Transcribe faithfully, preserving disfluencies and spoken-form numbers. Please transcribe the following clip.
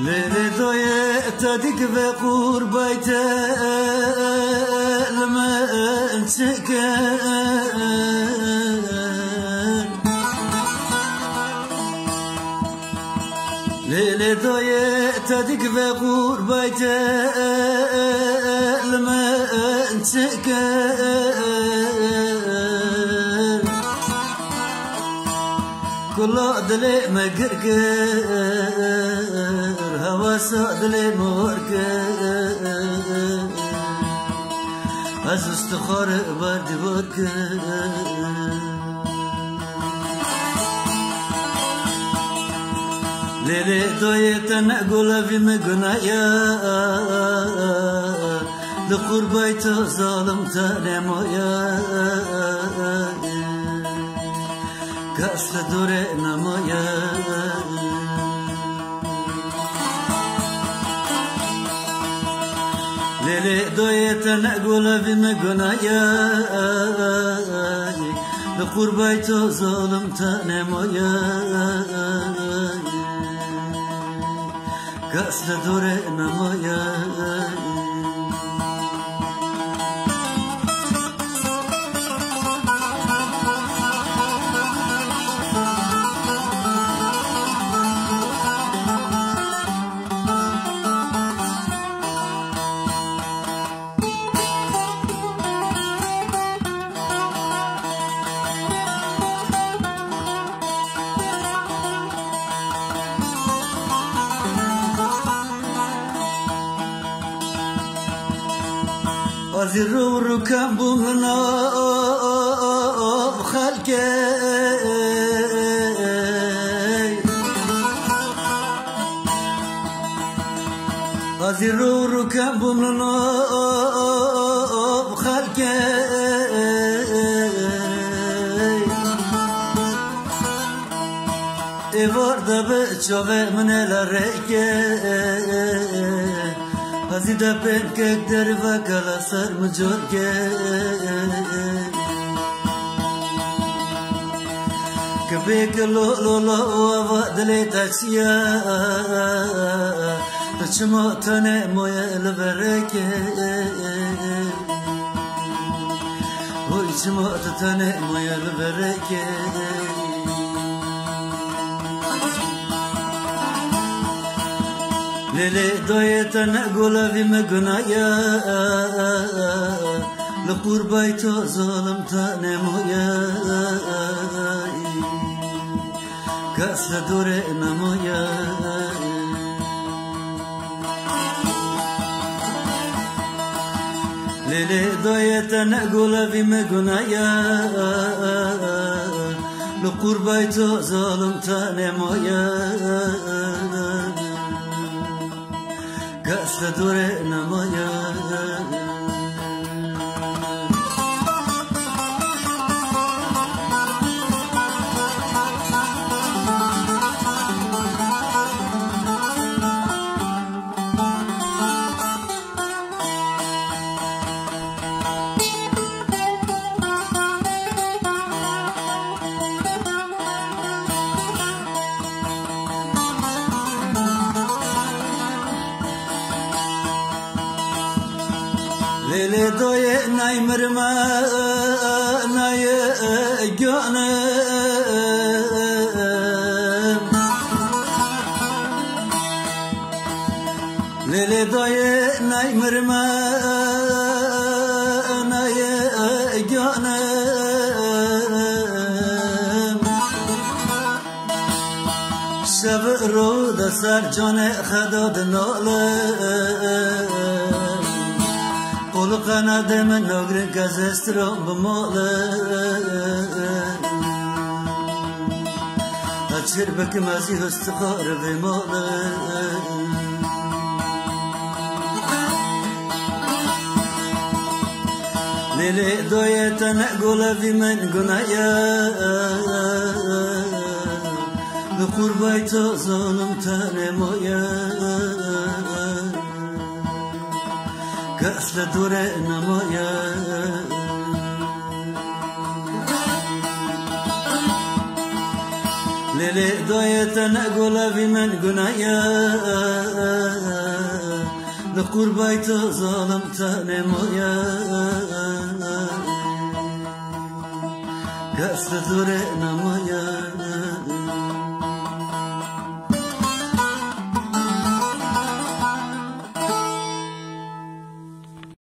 Lê lê doyê te dikve qurbay te li min çi kir. Lê lê doyê te dikve qurbay te li min çi kir. Kula dilê me gir kir, hewasa dilê me war kir. Ez istixare ber dîvar kir. Lê lê doyê te ne gola vî me gunaya. Li qurbay to zalim te nemoya. Kes li dûrê nemoya. Lê lê doyê te ne gola vî me gunaya. Li qurbay to zalim te nemoya. Kes li dûrê nemoye. Ez ê rû rûkem bûm li nav xelkê. Ez ê rû rûkem bûm li nav xelkê. Êvar de bi çavê min e li rêkê. Hezî de pênkek derveke li ser min corkê. Kibêke lo lo lo ava dilê te çi ye? Tu çima tenê moye li verêkê? Oy çima tu tenê moye li verêkê? Lê lê dayê te ne gola vî me gunaya. Li qurbay to zalim te nemoye. Kes li dûrê nemoye. Lê lê dayê te ne gola vî me gunaya. Li qurbay to zalim te nemoye. Kes li dûrê nemoye. Lê lê dayê ney mirme, ney gane. Lê lê dayê ney mirme, ney gane. Şev ro de ser canê xeda dinale. Qol qenadê min nagrin ke zestran bimale. Açir bikim ez î histixar vê male. Lê lê dayê te ne gola vî min gunaya. Li qurbay to zalim te nemoye. Kes li dûrê nemoye. Lê Lê dayê te ne gola vî min gunaya. Li qurbay te zalim te nêmaya. Kes li dorê nemaya.